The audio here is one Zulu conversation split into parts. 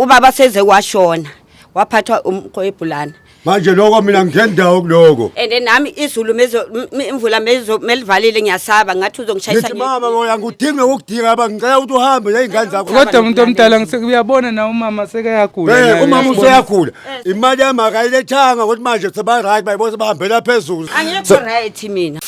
Ubaba seze washona waphathwa umqwebhu lana. Manje lokho mina ngingendawo kuloko. And nami izulu mezo imvula mezo melivalile ngiyasaba ngathi uzongishayisa. Ngithi mama moya ngikudinga nokudinga aba ngicela ukuthi uhambe nezingane zakho. Kodwa umuntu omdala uyabona na umama sekayagula. Eh umama useyagula. Imali yami akayilethanga ukuthi manje seba right bayibona sebahambela phezulu. Angekho right mina.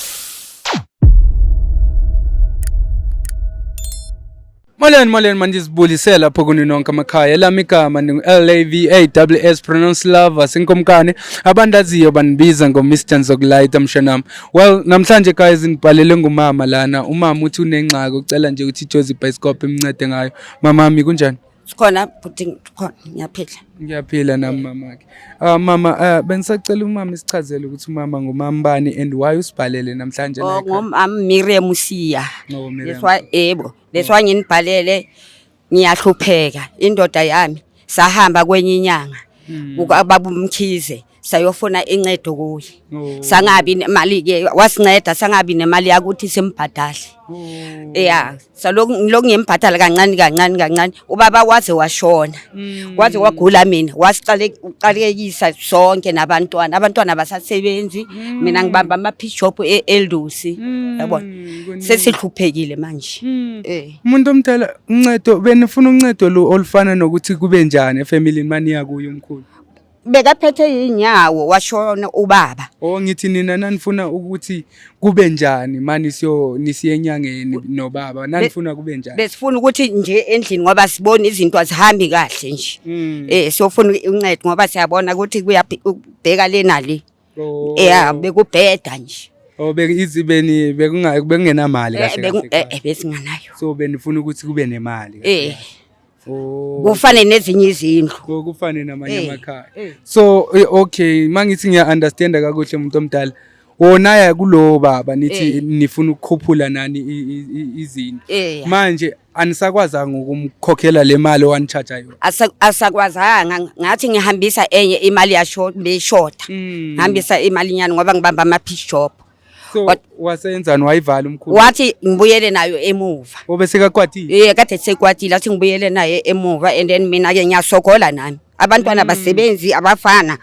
Molweni molweni mandizibulisela lapho kuni nonke amakhaya elami igama ndingu-L-A-V-A-S pronounce lover sinkomkane abandaziyo bandibiza ngo-Mr Nzokulayita mshanam. Well namhlanje guys ndibhalele ngumama lana umama uthi unengxaki ucela nje ukuthi iJozi Bioscope imncede ngayo. Mamami kunjani? Sikhona bhuti khona ngiyaphila. Ngiyaphila nami mamakhe. Ah mama bengisacela umama isichazele ukuthi umama ngumambani and why usibhalele namhlanje la Oh ekhaya. ngomama Miriam Siya. Oh, Miriam. That's why yebo, that's why nginibhalele ngiyahlupheka indoda yami sahamba kwenye inyanga. Ubaba uMkhize sayofuna incedo kuye. Oh. Sangabi nemali ke wasinceda sangabi nemali yakuthi simbhadale. Oh. Yeah, salokhu ngilokhu ngimbhadala kancane kancane kancane ubaba waze washona. Waze wagula mina wasiqalekisa sonke nabantwana. Abantwana basasebenzi mina ngibamba ama piece shop e-Eldusi. Yabona. Sesihluphekile manje. Eh. Umuntu omdala uncedo benifuna uncedo lo olufana nokuthi kube njani efamily maniya kuyo umkhulu. Bekaphethe inyawo washona ubaba. Oh ngithi nina nanifuna ukuthi kube njani mani siyo nisiye enyangeni nobaba nanifuna kube njani. Besifuna ukuthi nje endlini ngoba sibona izinto azihambi kahle nje. Eh siyofuna uncedo ngoba siyabona ukuthi kuyabheka le nale. Oh. Yeah bekubheda nje. Oh beki bekunga bekungenamali Eh kahle beku kahle. eh besinganayo. So benifuna ukuthi kube nemali. kahle. Eh Oh. kufane nezinye izindlu. Kufane namanye amakhaya. So okay mangithi ngiya understand kakuhle umuntu omdala. Wona ya kulo baba nithi nifuna ukukhuphula nani izinto. Manje anisakwazanga ukumkhokhela le mali owanicharge yona. Asakwazanga ngathi ngihambisa enye imali yasho beshota. Ngihambisa imali nyana ngoba ngibamba ama piece shop. So wasenzani wayivala umkhulu? Wathi ngibuyele nayo emuva. Obese kakwatile. Eh kade sekwatile athi ngibuyele naye emuva and then mina ke ngiyasokola nami. Abantwana basebenzi abafana.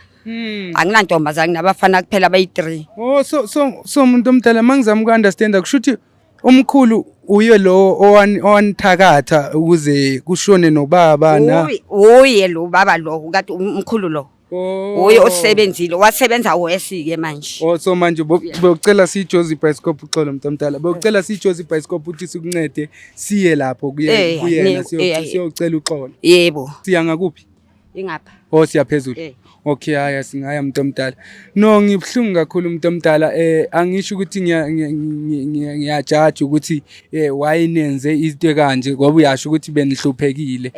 Anginantombazane nabafana kuphela abayi3. Oh so umuntu omdala mangizama uku-understand kusho ukuthi umkhulu uye lo owanithakatha ukuze kushone nobaba na. Uye lo baba lo kade umkhulu lo. Oh. Uye osebenzile wasebenza wesi ke manje. Oh so manje bocela siyiJozi Bioscope uxolo mntamdala. Bocela siyiJozi Bioscope ukuthi sikuncede siye lapho kuye kuyena siyocela uxolo. Yebo. Siya ngakuphi? Ingapha. Oh siya phezulu. Okay haya singaya umuntu omdala. No ngibuhlungu kakhulu umuntu omdala angisho ukuthi ngiyajaja ukuthi why nenze izinto kanje ngoba uyasho ukuthi benihluphekile.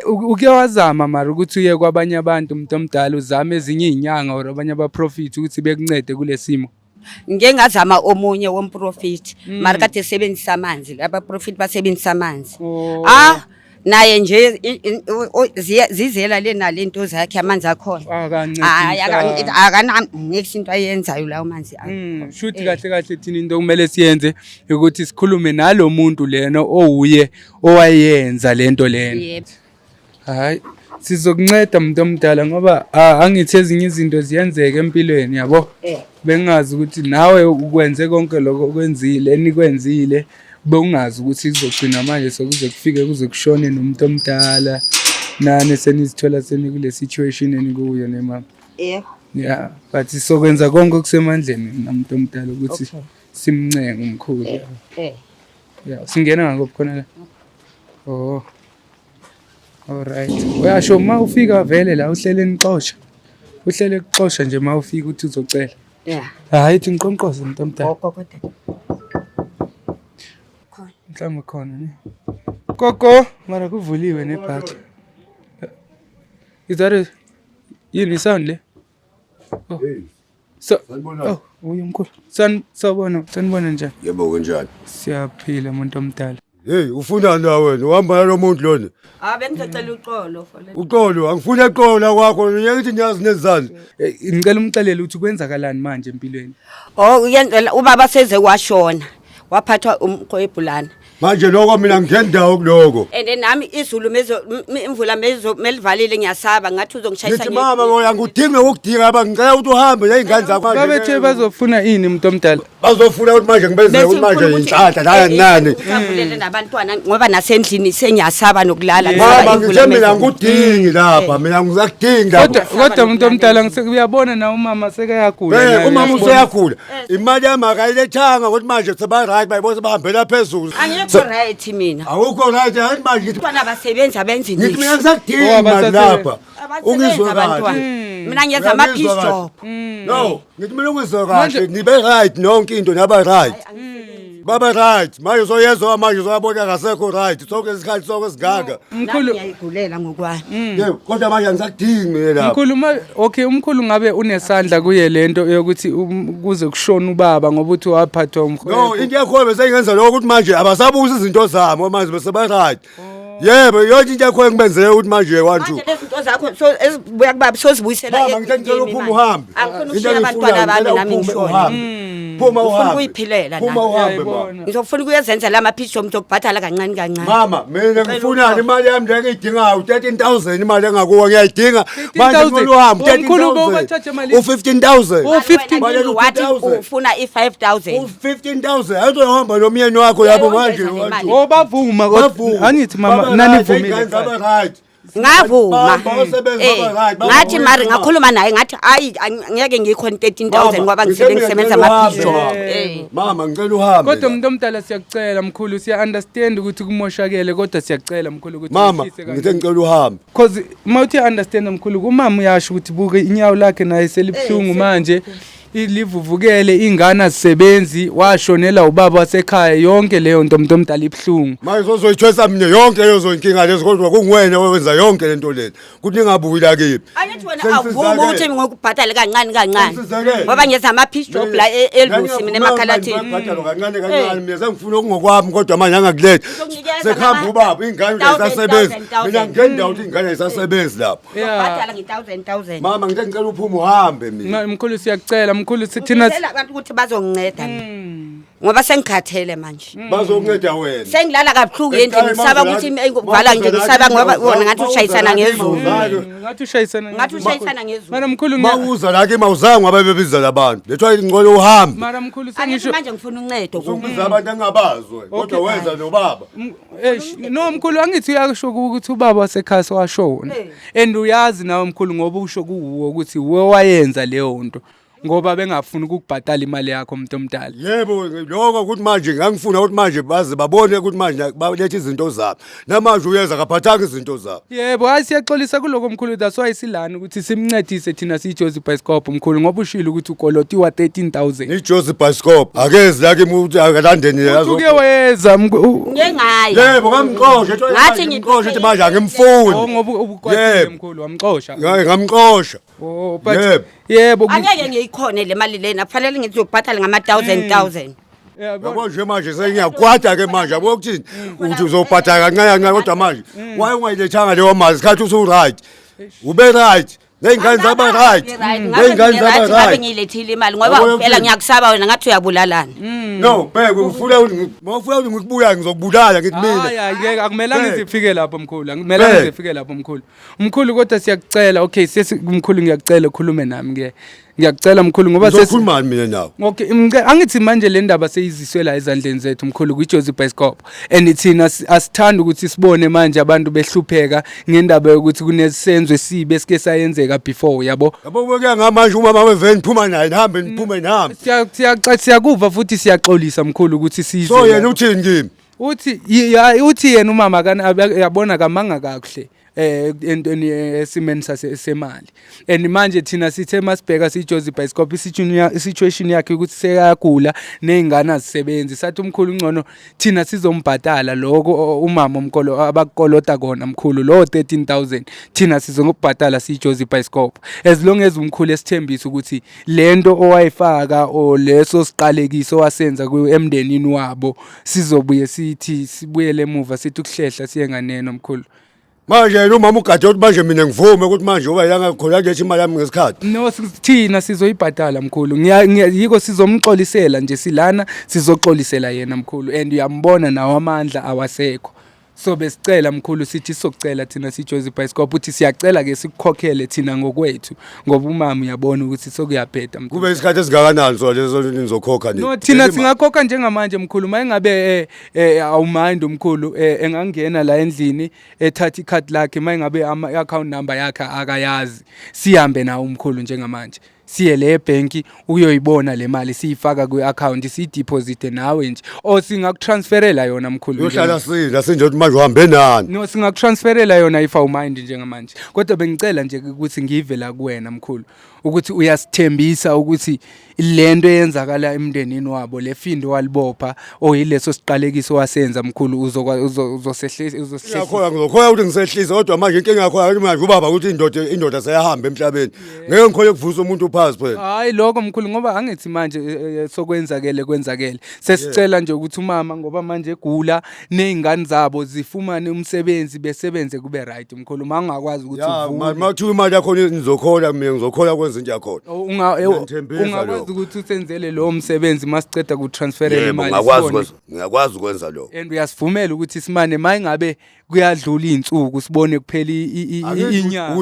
Uke wazama mara ukuthi uye kwabanye abantu umuntu omdala uzame ezinye izinyanga or abanye abaprofit ukuthi bekuncede kulesimo. Ngike ngazama omunye womprofit mara kade esebenzisa amanzi abaprofit basebenzisa amanzi. Ah naye nje zizela le nalento zakhe amanzi akhona. Akana next into ayenzayo lawo manzi. Shuthi kahle kahle thina into kumele siyenze ukuthi sikhulume nalomuntu lena owuye owayenza lento lena. Hayi sizokunceda umuntu omdala ngoba angithi ezinye izinto ziyenzeka empilweni yabo. Bengazi ukuthi nawe ukwenze konke lokho okwenzile enikwenzile bewungazi ukuthi kuzogcina manje sokuze kufike kuze kushone nomuntu omdala nani senizithola senikule situation enikuyo ne mama. Yebo. Yeah, but sokwenza konke okusemandleni nomuntu omdala ukuthi simncenge umkhulu. Yeah, singena ngakuphi khona la? Oh. All right. Uyasho uma ufika vele la uhlele nixosha. Uhlele kuxosha nje uma ufika uthi uzocela. Yeah. Hayi ithi ngiqonqoze umuntu omdala. Gogo kodwa. Khona. Mhlawumbe khona ne. Gogo, mara kuvuliwe nebhathi. Is that a yini sound le? Oh. So, oh, uye mkhulu. Sawubona, sanibona njani? Yebo kunjani? Siyaphila umuntu omdala. Hey, ufunani la wena? Uhamba nalo muntu lona. Ah bengizocela uxolo for le. Uxolo, angifuni uxolo kwakho. Ngiyeke ukuthi ngiyazi nezandla. Ngicela umxelele ukuthi kwenzakalani manje empilweni. Oh uyenzela ubaba seze washona. Waphathwa umqwebhu lana. Manje lokho mina ngingendawo kuloko. And nami izulu mezo imvula mezo melivalile ngiyasaba ngathi uzongishayisa. Ngithi mama moya ngudinga ukudinga aba ngicela ukuthi uhambe nezingane zakho. Babethe bazofuna ini umuntu omdala? Bazofuna ukuthi manje ngibenzele ukuthi manje inhlanhla la nani. Usavulele nabantwana ngoba nasendlini sengiyasaba nokulala. Mama ngithe mina ngikudingi lapha mina ngizakudingi lapha. Kodwa umuntu omdala uyabona na umama sekayagula. Eh umama useyagula. Imali yami akayilethanga ukuthi manje seba right bayibona sebahambela phezulu. Angikho right mina. Awukho right hayi manje ngithi Abantwana abasebenzi abenzi ngithi mina niks. ngisakudingi Oh, manje abasasebenzi. lapha. Abasebenzi Ungizwe kahle. abantwana. Mina ngenza ama Uyangizwa peace kahle? job. No, ngithi mina ungizwe Manje- kahle nibe right nonke into naba right. Baba right, manje uzoyezwa manje uzoyabona akasekho right. Sonke isikhathi sonke singaka. Mkhulu Ngiyayigulela ngokwami. Yebo, kodwa manje angisakudingi mina lapha. Mkhulu ma okay umkhulu ngabe unesandla kuye lento yokuthi kuze kushone ubaba ngoba uthi waphathwa No, umkhwetha. into yakho bese ngenza lokho ukuthi manje abasabusi izinto zami manje bese ba right. Yebo, yonke into yakho engibenzele ukuthi manje 1 2. Manje lezi zinto zakho so ezibuya kubaba sozibuyisela Mama ngithe ngicela kimi uphume manje. uhambe. Angifuni Into ukushiya abantwana engiyifunayo, bami ngicela nami uphume ngishone. uhambe. Phuma Ngifuna uhambe. ukuyiphilela Phuma nami. uhambe mama. Uyayibona. Ngizofuna ukuyozenzela ama-peace job ngizokubhadala kancane kancane. Mama, mina ngifunani imali yami le engiyidingayo 13000 imali engakuwa ngiyayidinga. Manje 13,000. kumele uhambe Oh, mkhulu, 13,000. bowubathathe malini? U15000. Oh, 15 Baleka Wathi u-50,000. ufuna i-5,000. U15000 ayizohamba nomyeni wakho lapho Yebo, manje. ungeza nemali. Oh bavuma kodwa Bavuma. angithi mama Baba right, nanivumile. ingane zaba right. Ngavuma. Basebenza Eh, baba right. ngathi mari ngakhuluma naye ngathi hayi angeke ngiyikhona 13,000 ngoba ngisebenza ngisebenza ama-peace job. Eh. Mama ngicela uhambe. Kodwa umuntu omdala siyakucela mkhulu siya understand ukuthi kumoshakele kodwa siyakucela mkhulu ukuthi Mama wehlise kancane. ngithe ngicela uhambe. Cause uma uthi understand mkhulu umama uyasho ukuthi buke inyawo lakhe naye selibuhlungu manje livuvukele ingane azisebenzi washonela ubaba wasekhaya yonke leyo nto umuntu omdala ibuhlungu. Manje uzoyithwesa mina yonke leyo inkinga lezo kodwa kunguwena owenza yonke lento lena. Kuthi ningabuyi la kimi. Angithi wena Sengisizakele. awuvumi ukuthi ngokubhadale kancane kancane. Sengisizakele. Ngoba ngenza ama-peace job la elusi mina emakhalathini. Ngibhadalo kancane kancane mina sengifuna okungokwami kodwa manje angakuletha. Ngizokunikeza Sekuhamba ubaba ingane thousand, ayisasebenzi. thousand, thousand. Mina ngendawo ukuthi ingane ayisasebenzi lapho. Ngizokubhadala nge-thousand thousand. Mama ngithe ngicela uphume uhambe mina. Mkhulu siyakucela mkhulu sithina Ngitshela abantu ukuthi bazonginceda mina. Ngoba sengikhathele manje. Bazokunceda wena. Sengilala kabuhlungu endlini ngisaba ukuthi vala nje ngisaba ngoba wona ngathi ushayisana ngezulu. Ngathi ushayisana Ngathi ushayisana ngezulu. Mara mkhulu Mawuza la kimi awuzange ababebiza labantu. Lethwa ingcolo uhambe. Mara mkhulu Angithi sengisho manje ngifuna uncedo kuwe. Usungibiza abantu engabazi wena kodwa wenza nobaba. Eish, no mkhulu angithi uyasho ukuthi ubaba wasekhaya washona and uyazi nawe mkhulu ngoba usho kuwuwe ukuthi uwe wayenza leyo nto ngoba bengafuni ukukubhadala imali yakho umuntu omdala. Yebo lokho ukuthi manje ngangifuna ukuthi manje baze babone ukuthi manje balethe izinto zabo. Namanje uyeza akaphathanga izinto zabo. Yebo, hayi siyaxolisa kuloko mkhulu that's why silana ukuthi simncedise thina siyiJozi Bioscope mkhulu ngoba ushilo ukuthi ukolotiwa 13000. IJozi Bioscope akezi la kimi ukuthi akalandeni Uthi uke weza Ngeke ngaya. Yebo ngamxosha ethi Ngathi ngimxosha ethi manje Oh angimfuni. ngoba ubukwatile Yebo. mkhulu wamxosha. Ngaye ngamxosha. Oh but Yebo. yebo Angeke ngiyikhone le mali lena kufanele ngizobhadala ngama-thousand thousand. Yabo. Yabo nje manje sengiyakwata ke manje yabo ukuthini uthi uzobhadala kancane kancane kodwa manje waye ungayilethanga leyo mali isikhathi usu right. Ube right. Ney'ngane zaba right. Ney'ngane zaba Ngabe right. ngiyilethile imali ngoba Yabo phela yonke. ngiyakusaba wena ngathi uyabulalana. No, bheke ufuna mawufuna ukuthi ngikubulale ngizokubulala ngithi Hayi mina. hayi ngeke akumelanga Bheka. izifike lapho mkhulu akumelanga Bheka. izifike lapho mkhulu mkhulu kodwa siyakucela okay sesi mkhulu ngiyakucela ukhulume nami ke ngiyakucela mkhulu ngoba sesi Ngizokhuluma mina nawe. Okay angithi manje le ndaba seyiziswe la ezandleni zethu mkhulu kwiJozi Bioscope and thina asithandi ukuthi sibone manje abantu behlupheka ngendaba yokuthi kunesenzo esibi esike sayenzeka before yabo. Yabo kuya ngamanje uma weveni phuma naye nihambe niphume nihambe. Siyakuva futhi siyaxolisa mkhulu ukuthi size. So yena uthini kimi? Uthi uthi yena umama kana yabona kamanga kakuhle entweni esimeni semali and manje thina sithe masibheka siyiJozi Bioscope situation yakhe ukuthi sekayagula nezingane azisebenzi sathi umkhulu ngcono thina sizombhadala lokho umama omkolo abakukolota kona mkhulu lo 13000 thina sizokubhadala siyiJozi Bioscope as long as umkhulu esithembisa ukuthi lento owayifaka o leso siqalekiso wasenza emndenini wabo sizobuye sithi sibuyele emuva sithi ukuhlehla siye nganeno mkhulu. Manje yena umama ugade ukuthi manje mina ngivume ukuthi manje uba yanga khona nje imali yami ngesikhathi. No, thina sizoyibhadala mkhulu. Yiko sizomxolisela nje, silana sizoxolisela yena mkhulu, and uyambona nawo amandla awasekho. So besicela mkhulu, sithi sizokucela thina siJozi Bioscope ukuthi siyacela ke sikukhokhele thina ngokwethu, ngoba umama uyabona ukuthi sokuyabheda mkhulu. Kube isikhathi esingakanani so leso nizokhokha ni? No, thina singakhokha njengamanje mkhulu, mayingabe awumind umkhulu, engangena la endlini ethatha ikhadi lakhe, mayingabe ama-account number yakhe akayazi, sihambe nawo umkhulu njengamanje siye le ebhenki uyoyibona le mali, siyifaka kwi-account, siyideposite nawe nje, or singakutransferela yona mkhulu. Uyohlala sila sinje ukuthi manje uhambe nani? No, singakutransferela yona if awumind njengamanje, kodwa bengicela nje ukuthi ngive la kuwena mkhulu ukuthi uyasithembisa ukuthi lento eyenzakala emndenini wabo, le findo walibopha oyileso siqalekiso wasenza mkhulu, uzosehlisa uzosehlisa. Ngiyakholwa, ngizokholwa ukuthi ngisehlise, kodwa manje inkinga yakho ukuthi manje ubaba ukuthi indoda seyahamba emhlabeni. Ngeke ngikhole ukuvusa umuntu phansi phela. Hayi lokho mkhulu, ngoba angithi manje sokwenzakele kwenzakele, sesicela nje ukuthi umama, ngoba manje egula, ney'ngane zabo zifumane umsebenzi, besebenze, kube right mkhulu, uma ungakwazi ukuthi Ya, uvume. Makuthiwa imali yakho nizokhola, mina ngizokhola kwenza into yakhona. Ngiyangithembisa Ungakwazi lokho. ukuthi usenzele lowo msebenzi masiceda kutransferela Yebo, imali? ngingakwazi Sibone. ngiyakwazi ukwenza lokho. And uyasivumela ukuthi simane mayingabe kuyadlula iy'nsuku sibone kuphela Angithi inyanga?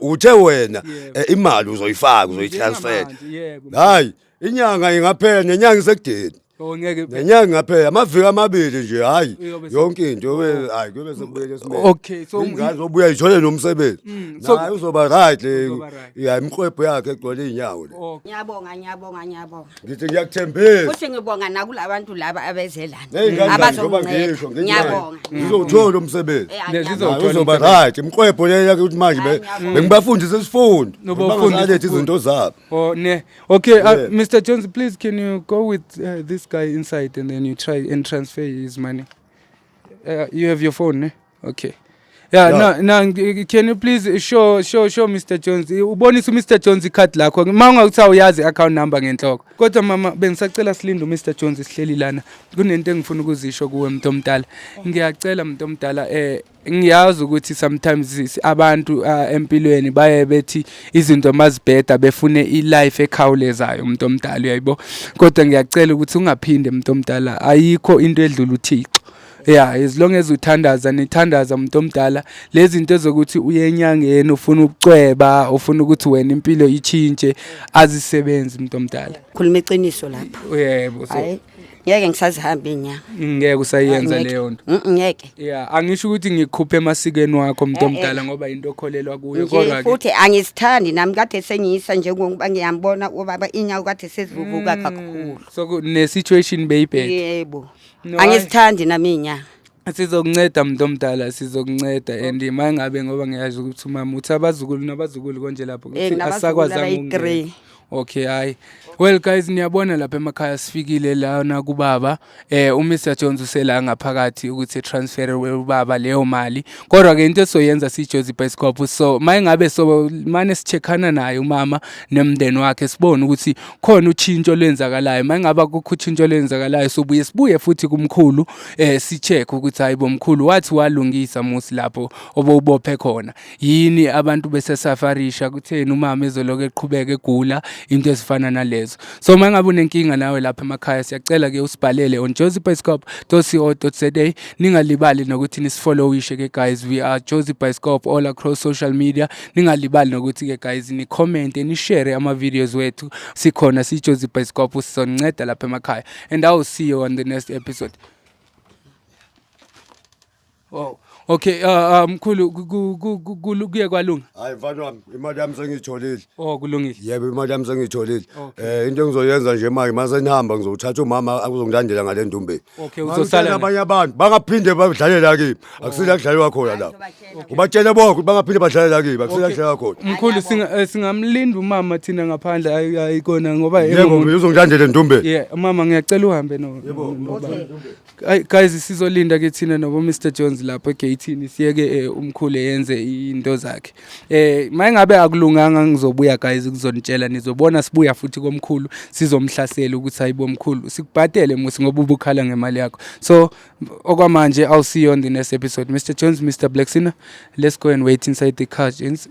Uthe wena Yebo. imali uzoyifaka, uzoyitransfer. Njengamanje, yebo. Hayi, inyanga ingaphela nenyanga isekudeni. Oh, ngeke. Nenyanga ingaphela amaviki 2 nje, hayi, yonke into yobe, hayi, kuyobe sekubuyele esimeni. Okay, so Ingane zobuya ithole nomsebenzi. Naye uzoba right le. Uzoba right. Ya, imqwebho yakhe egcwele inyawo le. Oh, Ngiyabonga, ngiyabonga, ngiyabonga. Ngithi ngiyakuthembisa. Futhi ngibonga nakulabantu laba abeze lana. Ney'ngane zami njengoba Abazonginceda. ngisho ngithi Ngiyabonga. ngizowuthola umsebenzi. Zizowuthola Hayi, uzoba umsebenzi. right imqwebho le yakhe ukuthi manje Hayi, ngiyabonga. bengibafundisa isifundo. Nobafundisa Bangalethi isifundo. izinto zabo. Oh, ne. Okay, Yeah. Mr. Jones, please can you go with this guy inside and then you try and transfer his money? You have your phone, ne? Okay. Yeah, Yeah. no, no, can you please show Mr. Jones? Ubonise uMr Jones ikhadi lakho. Uma ungakuthi awuyazi account number ngenhloko. Kodwa mama, bengisacela silinde uMr Jones, sihleli lana. Kunento engifuna ukuzisho kuwe mntu omdala. Ngiyacela mntu omdala, ngiyazi ukuthi sometimes abantu empilweni baye bethi izinto mazibheda befune i-life ekhawulezayo umuntu omdala, uyayibo. Kodwa ngiyacela ukuthi ungaphinde umuntu omdala, ayikho into edlula uThixo. Yeah, as long as uthandaza, nithandaza umuntu omdala, lezi zinto ezokuthi uye enyangeni ufuna ukucweba, ufuna ukuthi wena impilo ichintshe, azisebenzi umuntu omdala. Khuluma iqiniso lapho. Yebo, so Hayi, ngeke ngisazihamba inyanga. Ngeke usayenza Ngeke. leyo nto. Ngeke. Yeah, angisho ukuthi ngikukhuphe emasikweni wakho umuntu Eh, eh. omdala, ngoba into okholelwa kuyo, Nje kodwa ke futhi angisithandi nami, kade sengiyisa njengokuba ngiyambona ubaba, inyawo kade sezivuvuka kakhulu. So ne situation beyibhede. Yebo. No, Angisithandi nami inyanga. Sizokunceda muntu omdala, sizokunceda, and mangabe ngoba ngiyazi ukuthi umama uthi abazukulu nabazukulu konje lapho Eh, ukuthi nginabazukulu asakwazanga abayi-three. ukungena. Okay, hayi. Well guys, niyabona lapha emakhaya sifikile lana kubaba. UMr Jones usela ngaphakathi ukuthi transfer ubaba leyo mali. Kodwa ke into esoyenza siJozi Bioscope, so mayingabe so mane sicheckana naye umama nomndeni wakhe, sibone ukuthi khona utshintsho lwenzakalayo. Mayingaba kukho utshintsho lwenzakalayo, sobuye sibuye futhi kumkhulu, si-check ukuthi hayibo mkhulu, wathi walungisa musi lapho obowubophe khona. Yini abantu besesafarisha kutheni umama ezoloku eqhubeka egula, into ezifana nalezo. So uma ngabe unenkinga nawe lapha emakhaya, siyacela ke usibhalele on jozibioscope.co.za. Ningalibali nokuthi nisifollowishe ke guys, we are Jozi Bioscope all across social media. Ningalibali nokuthi ke guys ni-comment, ni-share ama-videos wethu. Sikhona siJozi Bioscope, sizonceda lapha emakhaya, and I will see you on the next episode. Oh, okay, mkhulu, kuye kwalunga. Hayi mfana wami, imali yami sengiyitholile. Oh, kulungile. Yebo, imali yami sengiyitholile. Okay. Into engizoyenza nje manje mase nihamba, ngizothatha umama akuzongilandela ngale ndumbeni. Okay, uzosala naye. Abanye abantu bangaphinde badlalela kimi. Akusila kudlaliwa khona lapha. Ubatshele bonke ukuthi bangaphinde badlalela kimi, akusila kudlaliwa khona. Mkhulu, singamlinda umama thina ngaphandle, ayikona ngoba Yebo, uzongilandela endumbeni. Yeah, mama, ngiyacela uhambe no. Ay guys, sizolinda ke thina nobo Mr Jones lapho egate. ithini, siyeke umkhulu yenze into zakhe. Mayingabe akulunganga, ngizobuya guys kuzonitshela, nizobona sibuya futhi komkhulu, sizomhlasela ukuthi hayibo mkhulu, sikubhadele musi ngoba ubukhala ngemali yakho. So okwamanje, I'll see you on the next episode. Mr Jones, Mr Blacksina, let's go and wait inside the car, gents.